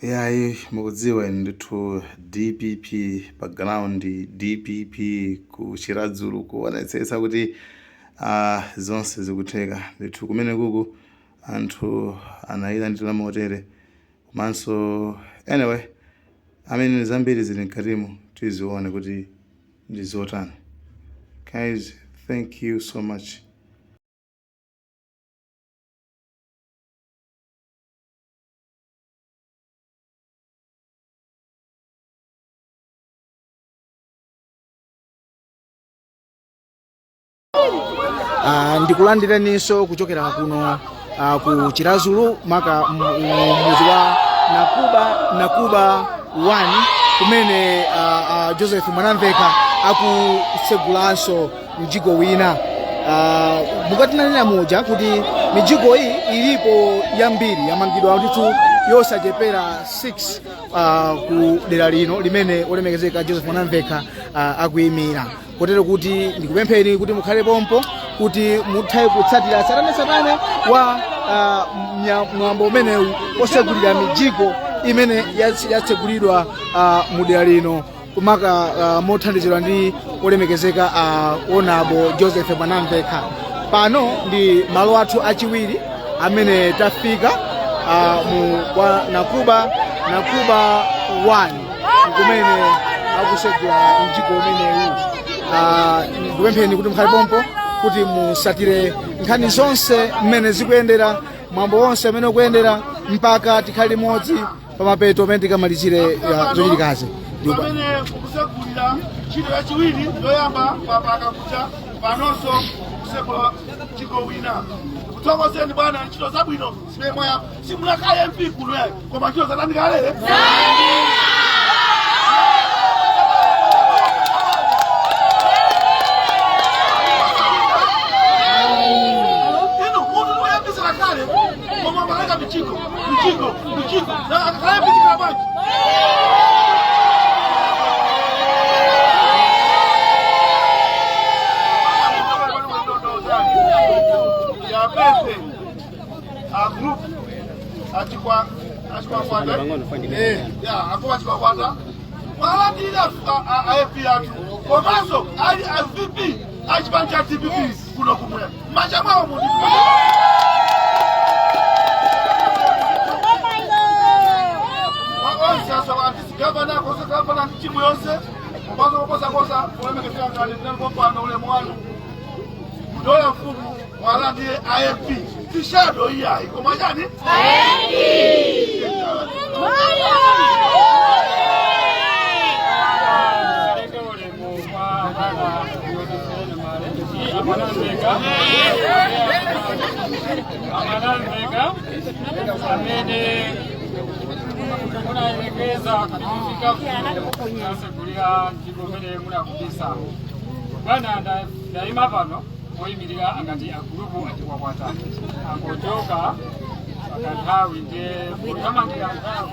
Yayi, mukudziwa inu ndithu, DPP pa ground, DPP ku Chiradzulu, kuonetsetsa kuti zonse zikutheka ndithu. Kumene kuku anthu anayilandira motere. Komanso anyway, amene zambiri zili mkatimo, tizione kuti ndi zotani. Guys, thank you so much. Ndikulandireninso kuchokera kuno ku Chiradzulu, maka mudzi wa Nakuba, Nakuba 1, kumene Joseph Mwanamveka akutsegulanso mjigo wina. Mukatinanena muja kuti mijigo iyi ilipo yambiri, yamangidwa ndithu yosachepera 6 ku dera lino limene olemekezeka Joseph Mwanamveka akuyimira, kotero kuti ndikupempheni kuti mukhale pompo kuti muthe kutsatira tsatanetsatane wa mwambo umenewu osegulira mijigo imene yatsegulidwa mu dera lino, kumaka mothandizidwa ndi olemekezeka Honourable Joseph Mwanamvekha. Pano ndi malo athu achiwiri amene tafika mu kwa Nakuba, Nakuba 1, kumene akusegula mjigo umenewu. Ndikupempheni kuti mukhale pompo kuti musatire nkhani zonse mmene zikuyendera, mwambo wonse mmene ukuyendera, mpaka tikhale limodzi pamapeto pamene tikamalizire zochitikazi. Pamene mukusegulira ntchito yachiwiri, yoyamba kwapaka kucha, panonso mukusegula mjigo wina. Kuthokozeni bwana, ntchito zabwino zimene mwaya. Simunakale MP kuno yayi, koma ntchito zatani kalere. Ino munthu ndikuyambisira kale, koma maleka mijigo, mijigo, mijigo na akakale mijigo bwanji. Yapepe a group achikwa achikwakwata ya akoma achikwakwata mwalandira a MP athu, komanso ali a VP achipani cha DPP kuno kumwera, manja mwawo mundi onse asawa gavana kosa gavana ndi timu yonse, komanso koposaposa kulemekezeka kale ndinalikompano, ulemu wanu kudola mfumu. Mwalandire a MP, si shadow iyayi, koma chani? Pereke ulemu kwa bwana Yotiseni Male Amwanamveka, Amwanamveka amene munayelekeza kufika kuno kusegulira mjigo umene munakubisa. Bwana, ndayima pano oyimirira angati agulupu achikwakwata angochoka pakanthawi, ndiye kuthamangira nthawi.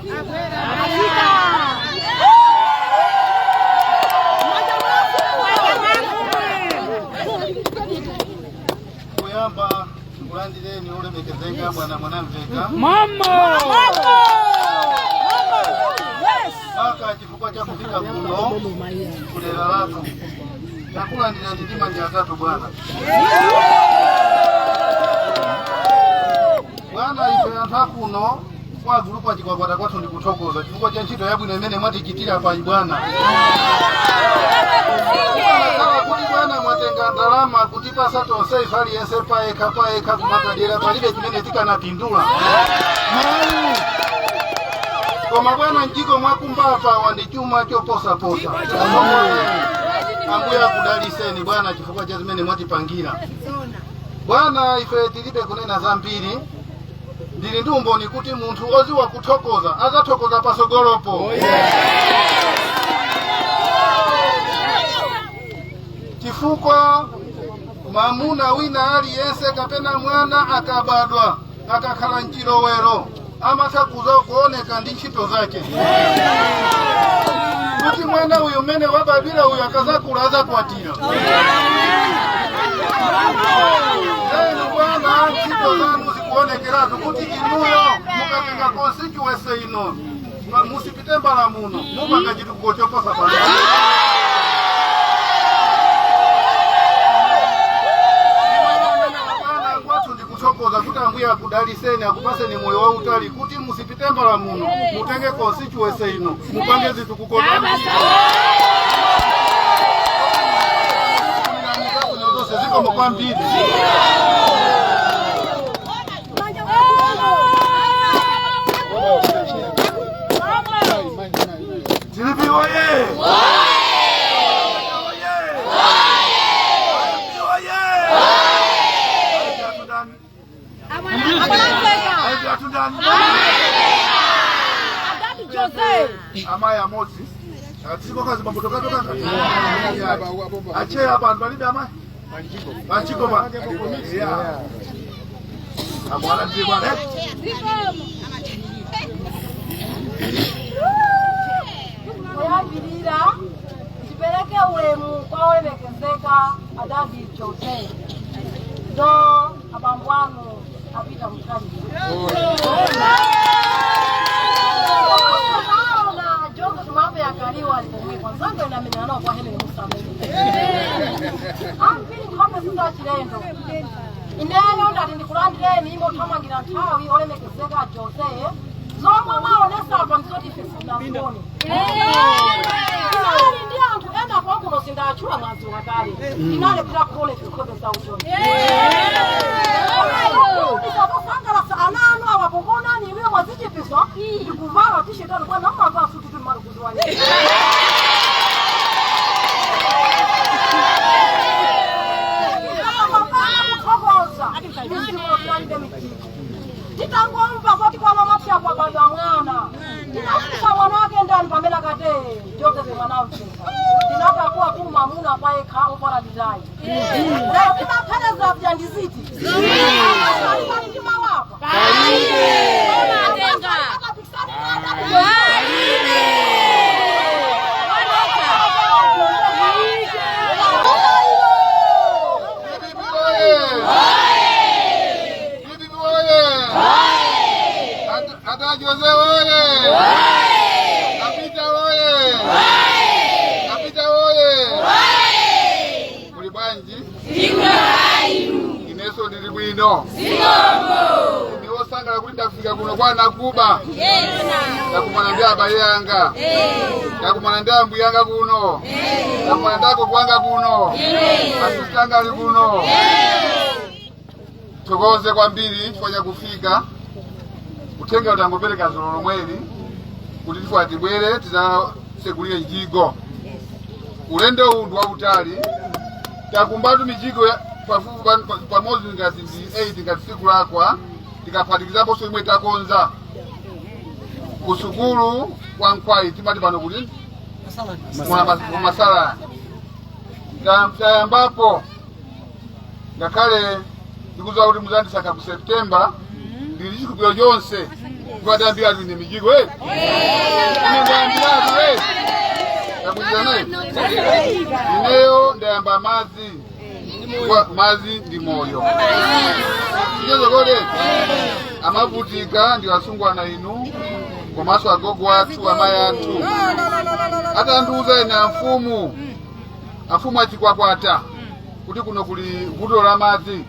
Kuyamba kulandireni olemekezeka bwana Mwanamveka maka chifukwa cha kufika kuno kudera lathu. Takulandira ndi manja atatu bwana. Bwana, ife anthu akuno kwa gulupu achikwakwata, kwathu ndikuthokoza chifukwa cha ntchito yabwino imene mwatichitira pa bwana. Kala kuti bwana mwatenga ndalama kutipasa tonse ife, aliyense payekha payekha kumakadera, palibe chimene tikanapindula. Koma bwana, mjigo mwakumbapa wandi chuma choposaposa. Ambuye akudaliseni bwana chifukwa cha zimene mwatipangira. Bwana, ife tilibe kunena zambiri. Ndili ndi umboni kuti munthu oziwa kuthokoza azathokoza pasogolopo, chifukwa mamuna wina aliyense kapena mwana akabadwa, akakhala mchilowero, amatha kuza kuoneka ndi ntchito zake kuti mwana uyu mmene wabadwira uyu akazakula azakwatira. Enu bwana, ntchito zanu zikuonekeratu kuti inuyo mukatenga constituency ino. Musipite mbala muno mupanga chitukuko choposa pano. Bwana kwathu ndikuthokoza kuti Ambuye akudaliseni, akupaseni moyo wautali kuti musipite mbala muno, mutenge constituency ino, mupange zitukuko zonse. Zikomo kwambiri. DPP oye! Oye! Oye! Atundani. Amayi amodzi atsikokazi mabotokatoka acheya abantu alibe amayi pachiko pa amwana ndibwana. Kuyambirira tipereke ulemu kwa olemekezeka Adadi Jose ndo abambo anu apita Mutharika. Na Joseph mambo yakaliwa alipomwekwa nzango inamenyana nao kwa Helen Musa ambiri nkhope sizachilendo. Ineyo ndati ndikulandireni imothamangira nthawi, olemekezeka Jose. Zomwe mwaonesa apa ndizoti ife sinazione. Inali ndi anthu ena kwakuno sindatchula, mwadziwa kale, inalephera kuona ife nkhope zautoni zosangalatsa. Ana anu awa pokuonani inuyo mwazichipisa ndikuvala tishetani bwana mmavaa suti tuli kuziwani. Kuthokoza mizimu mijigo. Titangomva zoti kwa mama pyakwa baba mwana, tinafusa mwana wake ndani pamene akate Joseph Mwanamveka, tinatakuwa kulu mamuna kwayekha opola ditayi. Lero timaphereza vya ndiziti asalipali ndimawapa. DPP oye! DPP oye! Ata Jose oye! Apita oye! Apita oye! Muli bwanji? Ineso ndili bwino. Ndiwosangala kuti ndafika kuno kwa Nakuba. Ndakumana ndi abale yanga. Ndakumana ndi ambuya yanga kuno. Ndakumana ndi agogo anga kuno. Asista anga ali kuno. Thokoze kwambiri chifukwa chakufika. Uthenga utangopereka dzulo lomweli kuti tifuna tibwere tizasekulire mjigo. Ulendo uwu ndi wautali. Takumbatu mijigo pafupi pamodzi ngati ndi 8 ngati siku lakwa, tikaphatikizaponso imwe takonza kusukulu kwa Nkhwayi, timati pano kuti kumasalani. Tayambapo, ngakhale ndikudziwa kuti muzandisaka ku September, ndili chikhulupiriro chonse kuvatambiratu ine mijigo, eh? Ine ndayambiratu, eh? Takuizana ineyo ndayamba madzi. Kwa madzi ndi moyo, chizokole amavutika ndi asungwana inu komanso agogo athu, amayi athu. Atandiuza ine amfumu achikwakwata kuti kuno kuli vuto la madzi,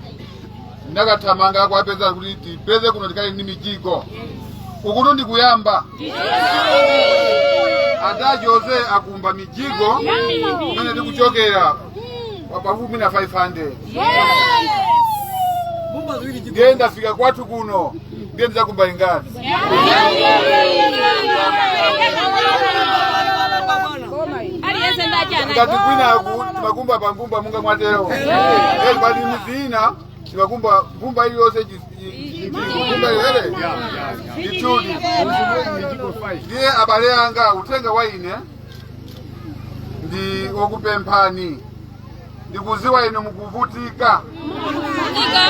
ndakathamanga kwapeza kuti tipeze kuno tikali ndi mijigo. Ukuti ndikuyamba ata Jose akumba mijigo kumene tikuchokera pafupi na 500. Ndiye ndafika kwathu kuno, ndiye ndizakumba ingati. Ngati kwinaku timakumba pa mbumba munga mwatero. Pali mizi ina timakumba mbumba iliyonse mbumba ilere ndithudi. Ndiye abale anga, uthenga wa ine ndi wokupemphani. Ndikuziwa inu mukuvutika,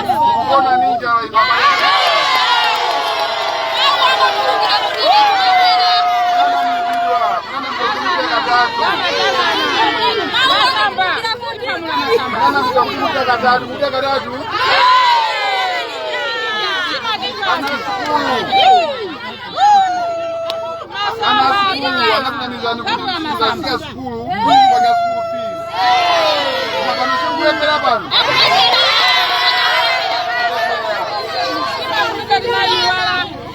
mukugona ndi njala inu abale anga. Katatu katatu kuja katatu ana sukulu. Anakunamizani kuti muzasiya sukulu kupanga school fees. Koma pano sikulephera pano.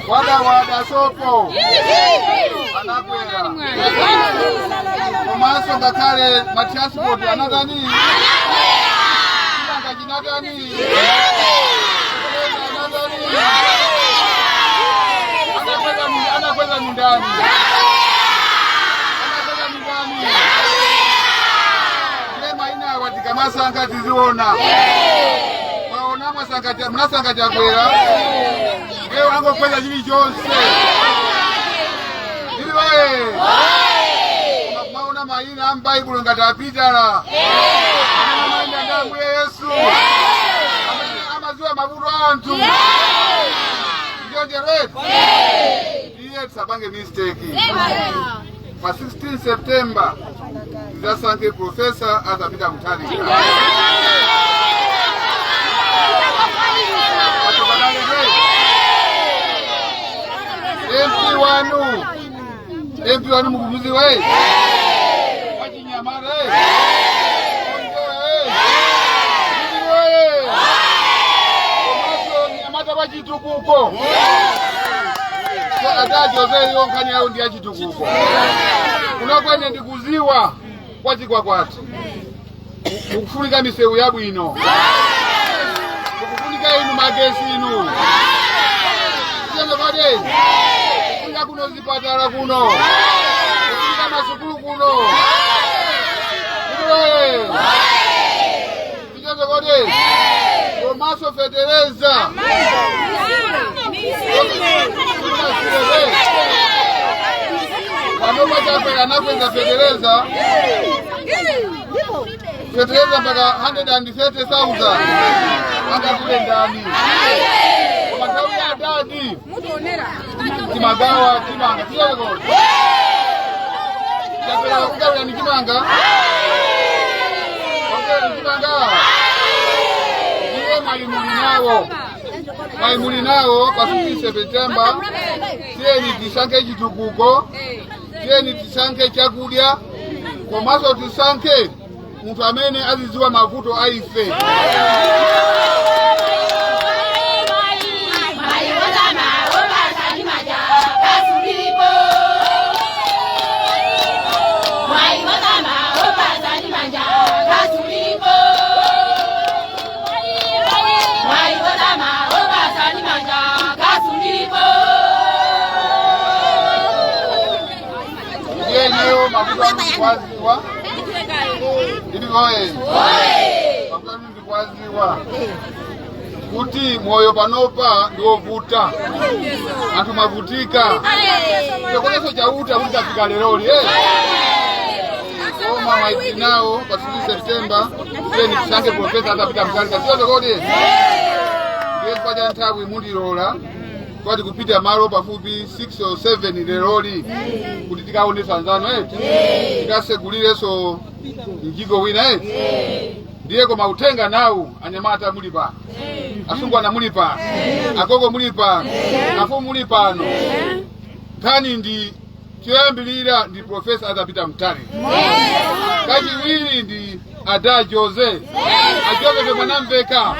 Wada wada sopo anakwera, komanso ngakhale matransport anatani, chimanga chinatani, anatani, anakweza anakweza mindani, anakweza mindani. Ile maina awa tikamasankha tiziona mwaona mwasankha, munasankha Chakwera, ndiye angokweza chilichonse iliwaye. Maona maina ambaibulo ngati apitala amene maina ndi Ambuye Yesu amene amaziwa mavuto a anthu, ndiyo iye. Tisapange mistake, pa 16 September tizasankhe Professor Arthur Peter Mutharika. MP wanu, MP wanu mukumuziwa wachinyamata komanso nyamata wachitukuko. Adajozeyo nkhani yawo ndi yachitukuko. Kunokwene ndikuziwa kwachikwakwati mukufunika misewu yabwino, mukufunika inu magesi, inu siyezokade kufunika kuno zipatala, kuno kufunika masukulu kuno siyezokade, komanso fetereza. Panopa Chakwera anakweza fetereza, fetereza mpaka 130,000, angakule ndani? Koma nthawi ya adadi timagawa chimanga tiyeko. Chakwera kugawira ni chimanga, kugawira ni chimanga. Iye mwali nawo, mwali nawo. Pa 16 September tiyeni tisankhe chitukuko, tiyeni tisankhe chakudya, komanso tisankhe munthu amene azidziwa mavuto a ife. Iyeneyo mavuto anu ndikwaziwa ilivoye, mavuto anu ndikwaziwa kuti moyo panopa ndiwovuta, anthu mavutika chokoneso chauta kuti tafika leroli eh. Koma mwaiti nawo pa 16 September tiyeni tisankhe Professor Arthur Peter Mutharika, siyonso kodi? Ndiye chifukwa cha nthawi mundilola kwati kupita malo pafupi 6 or 7 leroli kuti tikaonesa anzanu eti, tikasegulireso mjigo wina eti. Ndiye koma uthenga nawu, anyamata muli pano, asungwana muli pano, akoko muli pano, afumu muli pano, nkhani ndi choyambilira ndi Professor Arthur Peter Mutharika, kachiwiri ndi ada Jose, aJoseph Mwanamveka,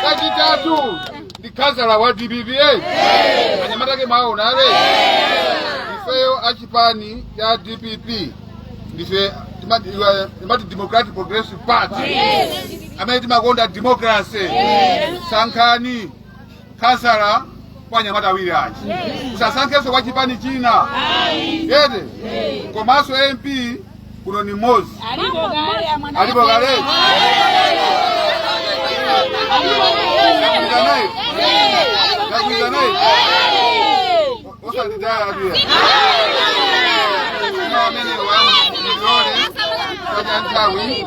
kachitatu ndi kansala wa DPP. Anyamatake mwaona ale ifeyo achipani cha DPP ndife timati Democratic Progressive Party amene timakonda democracy. Sankhani kansala kwa anyamata awiri achi, usasankhenso kwa chipani china ete. Komanso MP kuno ni mmodzi alipo kale. Ndagwirizana naye, ndagwirizana naye, osatitaya atuya amene wandilole cha nthawi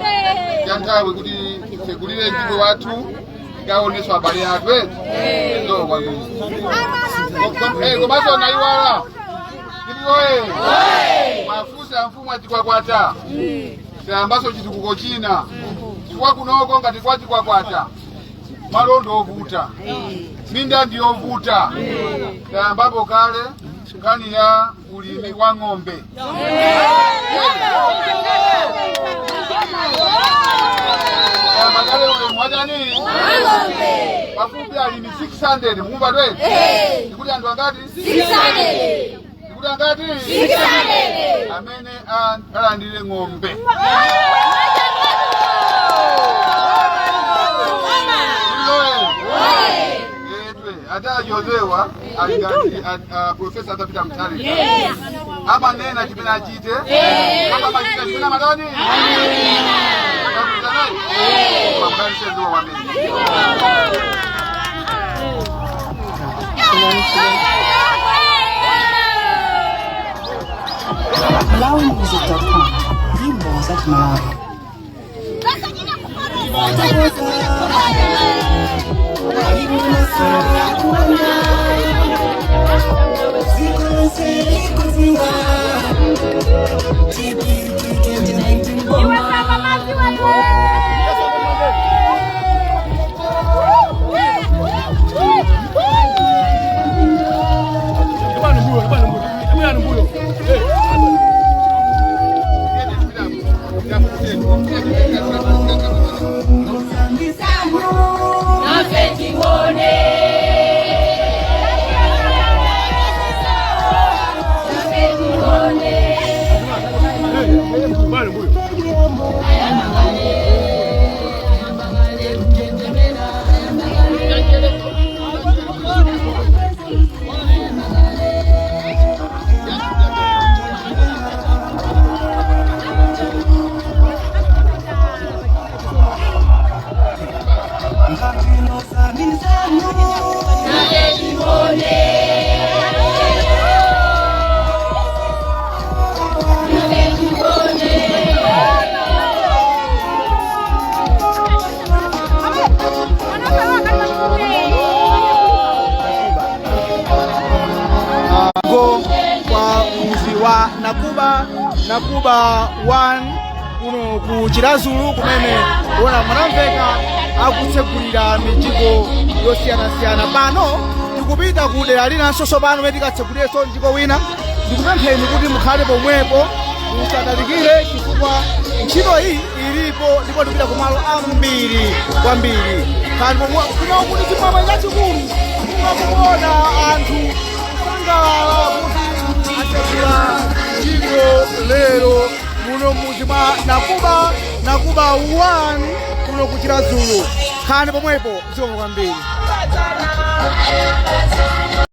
cha nthawi kuti tisegulire mjigo wathu, tikaoneso abale athu eti ndo kwambiri. Komanso naiwala ndikuoye mafusa mfumu achikwakwata sayambaso chitukuko china chifukwa kunoko ngati kwa Chikwakwata malo ndiovuta, minda ndiyovuta, tayambapo kale. Nkhani ya ulimi wa ng'ombe. Makale ulimi wachani pafupi alimi 600 mukumva twe ndikuti anthu angati ndikuti angati amene alandire ng'ombe. Etwe ata Josewa alingati profesa atapita mtali amanena chimene achite kama machita chimene amatani mamkaniseziwa wamene. MalawiMusic.com. Nyimbo za Malawi. Go kwa muzi wa Nakuba, Nakuba 1 kuno ku Chiradzulu, kumene wona Mwanamveka akutsekulira mijigo yosiyanasiyana. Pano tikupita ku dera linanso pano pamene tikatsegulirenso mjigo wina. Ndikupempheni kuti mukhale pomwepo, musadalikire, chifukwa ntchito iyi ilipo ndipo tikupita kumalo ambiri kwambiri. Khali pomwe kuno kuti chimwemwe chachikulu, kumakuona anthu kusangalala kuti atsekula mjigo lero muno muzi mwa Nakuba, Nakuba 1 kuno ku Chiradzulu. Khani pomwepo, zikomo kwambiri.